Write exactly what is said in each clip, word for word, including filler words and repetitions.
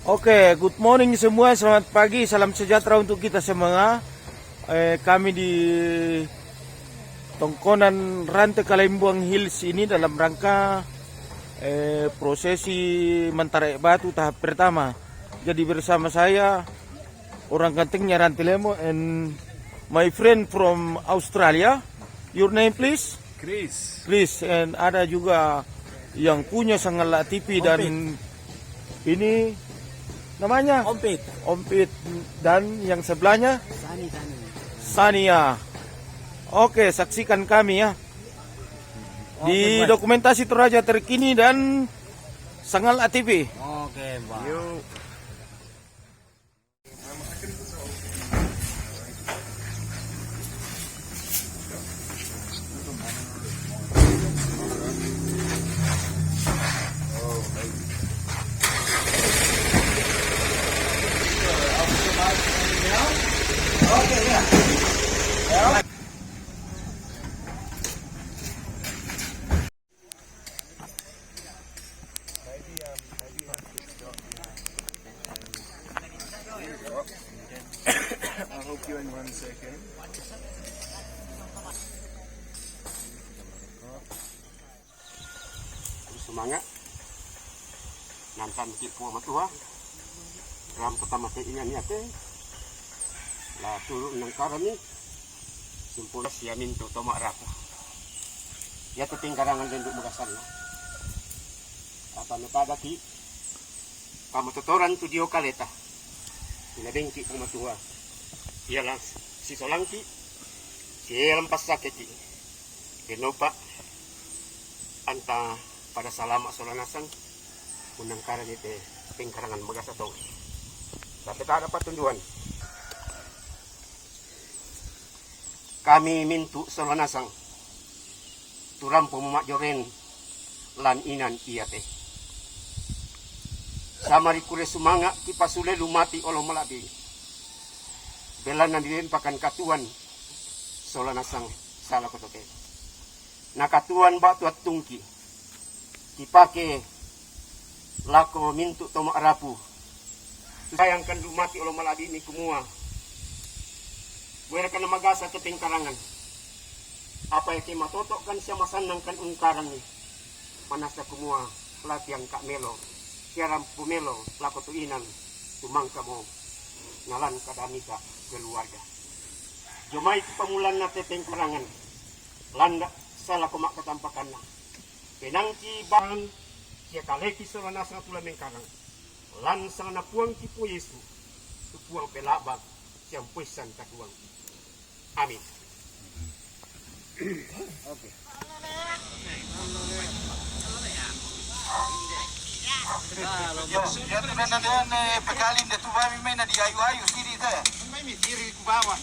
Oke, good morning semua, selamat pagi, salam sejahtera untuk kita semua. Eh, kami di Tongkonan Rante Kalembuang Hills ini dalam rangka eh, prosesi Mantara Batu tahap pertama. Jadi bersama saya orang gantengnya Rante Lemo and my friend from Australia. Your name please? Chris. Chris, and ada juga yang punya Sangala T V dan ini namanya Ompit. Ompit dan yang sebelahnya Sani, Sani. Sania. Oke, saksikan kami ya di Oke, Pak. Dokumentasi Toraja terkini dan Sangala T V. Oke, Pak. Yuk. I'll help you in one second. Sumanga'. Nantang ki' Puang Matua lam patamate ingan yate la turu' nangkarami sumpul sia mintu' toma'rapu. Yate pingkarangan lendu' magasanna. Apa natadaki' kamototoran tu dio kaleta. Pinabengki' Puang Matua. Ia la sisolangki', sia la passakkeki'. Denopa anta pada salama' sola nasang, unnangkarani te pengkarangan magasa tong. Tapi tada patunduan. Kami mintu' sola nasang, tu rampo muma'joren lan inan iate. Samari kure sumanga' kipasule lumati' olo mala'bi. Belanna dilempakan katuan sola nasang sala kotoke. Na katuan ba'tu attungki'. Kipake lako mintu' toma'rapu. Sayangkan lumati' olo mala'bi'mi kumua, buerkan magasa te pengkarangan. Apa yake matoto'kan sia masannangkan ungkaranni. Manassa kumua la tiangka' melo, sia rampo melo lako tu inan, tu mangkamo nalan kadamika keluarga. Jomai tu pamulanna te pengkarangan, landa' salako ma'katampakanna. Penangki bang sia kaleki sola nasang tu la mengkarang. Lan sanganna Puangki Puang Yesu, tu Puang pela'bang sia umpoissan katuoangki. Amin. Oke. Yo, yo, tu nana dene pekalin de tu bami mena di ayu-ayu sini te. Mai mi diri ku bawa.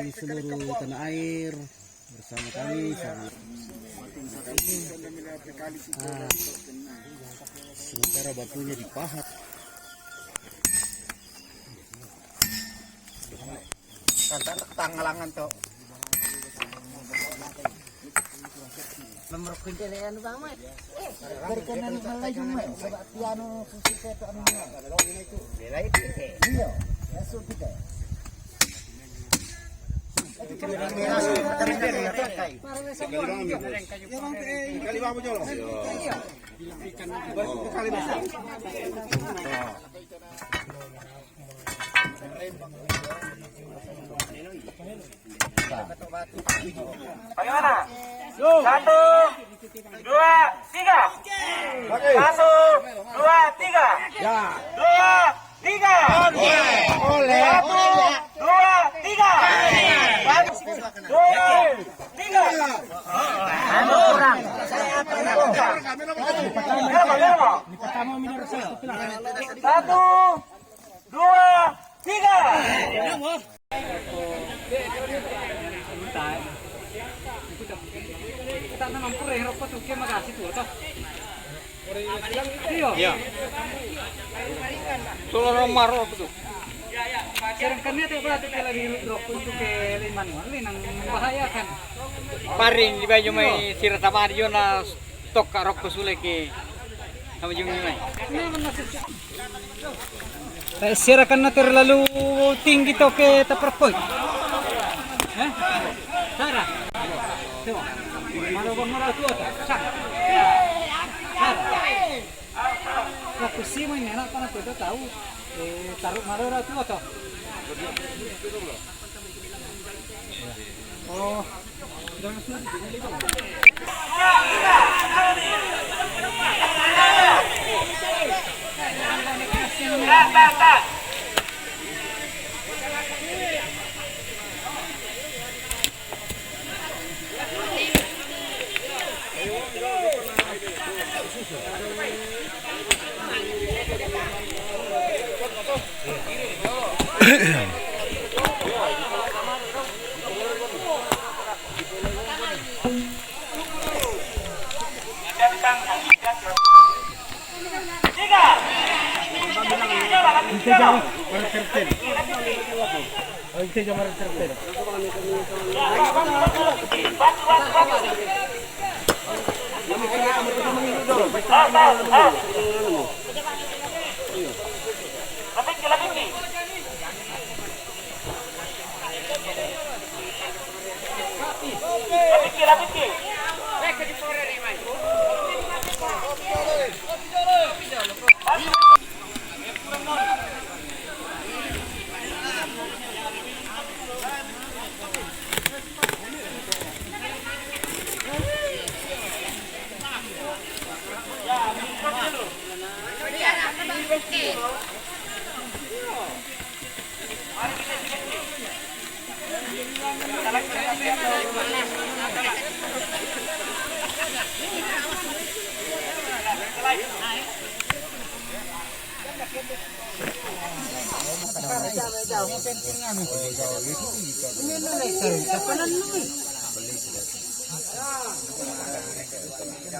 Di seluruh tanah air, bersama kami, sama. Ah, sementara batunya dipahat. Tanggalangan to. Nomor kunci ni anu sama. Berkenan malai cuma sebab tiano susi ke to anu. Iya, masuk kita. Bagaimana? Satu, dua, tiga. Satu, dua, tiga. Ya. Dua, tiga. Oleh. Satu, dua, tiga. Satu, dua, tiga. Kurang. Berapa, berapa? Satu, dua, tiga. Kita na mampure rokok tu ke makasi tu to. Iyo. Iya. Tolong maro tu. Sedangkan ni tak berarti kalau di rokok itu ke lima manual ni nang membahayakan. Paring di baju mai sira tamari jona. Tokka rokko sule ke. Sama jumi mai. Eh, sira kan na terlalu tinggi to ke taperkoi. Eh? Sara. Coba. Malo bang mara tu ata. Sara. Sara. Aku sih main enak karena kita tahu. Eh, taruh malo ra tu ata. Oh.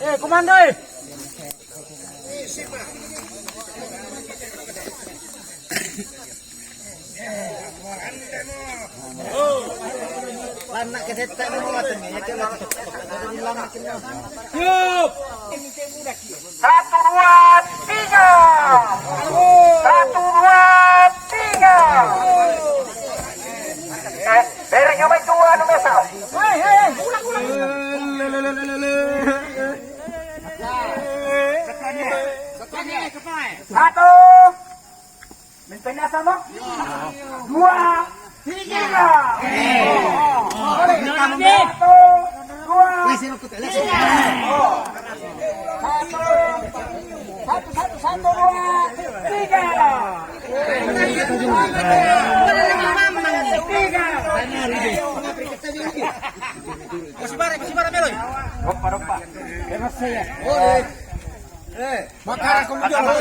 Eh, komando, eh. Lanak ke setan ni, mau macam ni, ya, ke lanak. Siap. Satu, dua, tiga. Satu, dua, tiga. Eh, beri nyoba itu anu mesau. Hei, hei, ulang, ulang. Satu. Minta nyata, no? Dua, tiga. Satu, dua, tiga. Satu, satu, satu, dua, tiga. Tiga. Masih bareng, masih bareng, Meloy. Rompa, rompa. Eh, makanya kamu jangan.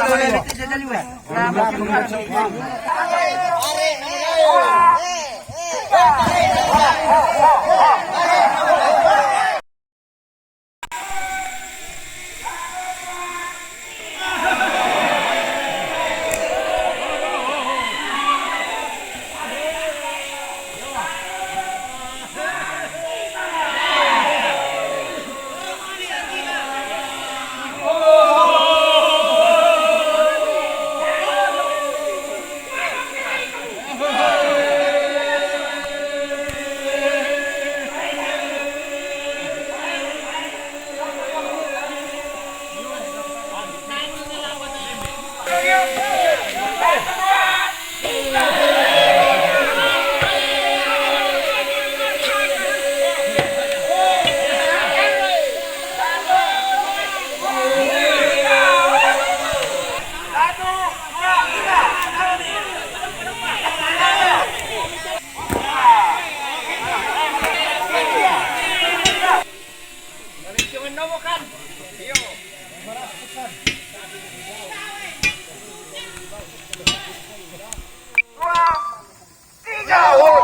Tiga, woi.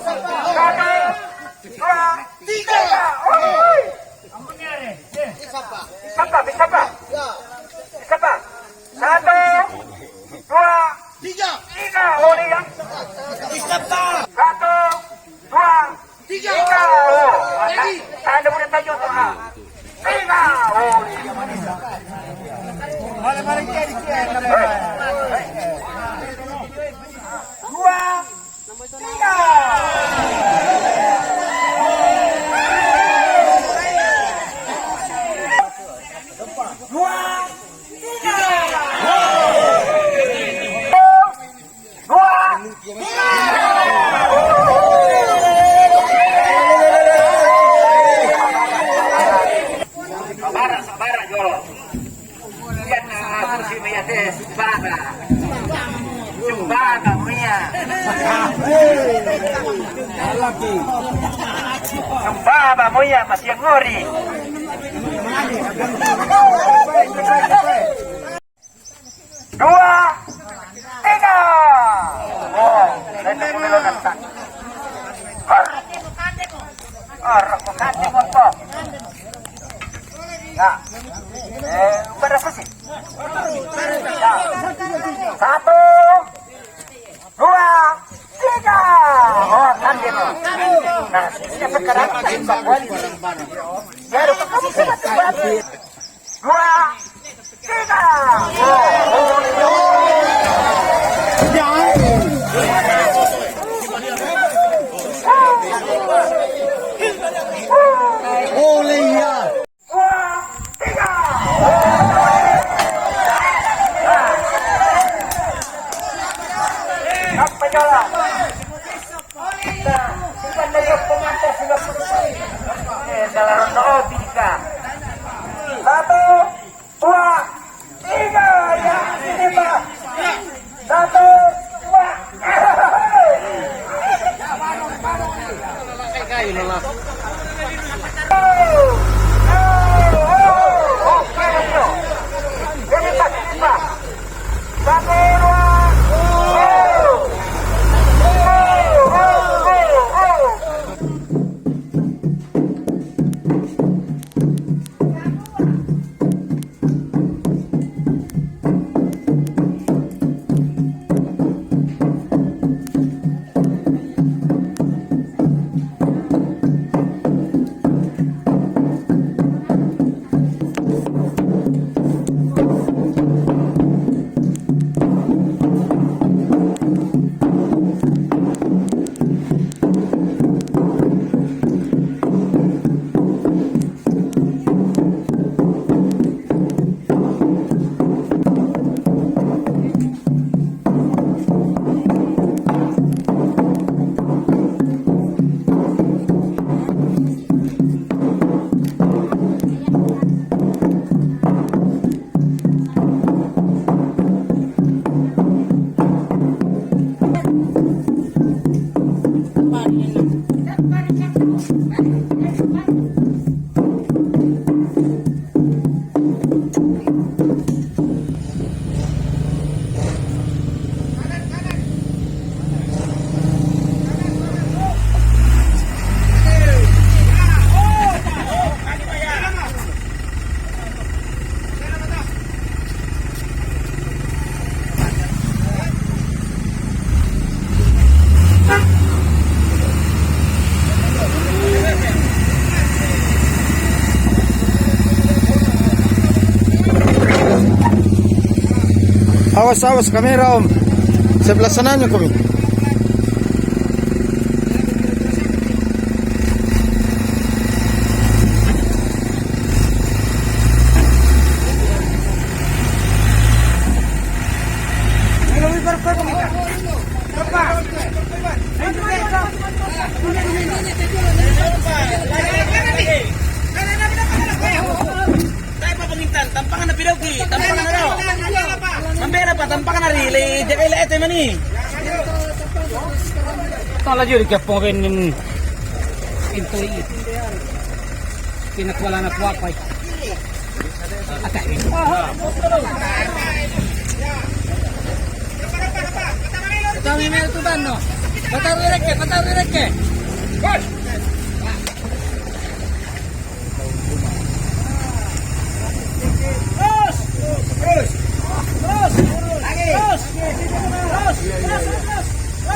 Satu, dua, tiga, woi. Siapa? Siapa? Siapa? Satu, dua, tiga, woi, ya. Satu, dua, tiga. Tiga, oh. Lagi. Ada boleh tanya tu, ha. Tiga, oh. Balik, balik, kiri, kiri. Dua, tiga. Dua, tiga. Dua. Sabara, sabara, jolo. Lihat, ah, kursi mia teh, sumbara. Sumbara, mia. Sumbara, mia, masih ngori. Dua, tiga. Oh, saya tak boleh letakkan. Har. Har, aku kasih foto. Ya. Eh, berapa sih? Ya. Satu, dua, tiga. Oh, kan dia. Nah, ini sekarang kita buat. Ya, rupa kamu sudah terbantu. Dua, tiga. Oleh ya. Dua, tiga. Awas, awas kamera, Om. Sebelah sananya kami. Tayo pa pangintan, tampangan na pidawki, tampangan na daw. Mambela pa, tampangan na ri, le, di kay le, ete mani. Tala juri kaya pong rin yung pinto i. Pinatwala na kuwapay. Atay. Ito ang email to ban, no? Patawin reke, patawin reke.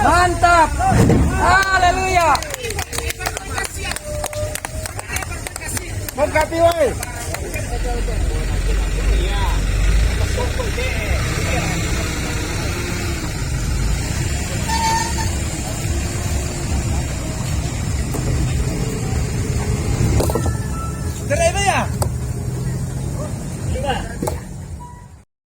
Mantap. Haleluya. Mangkapi, wai.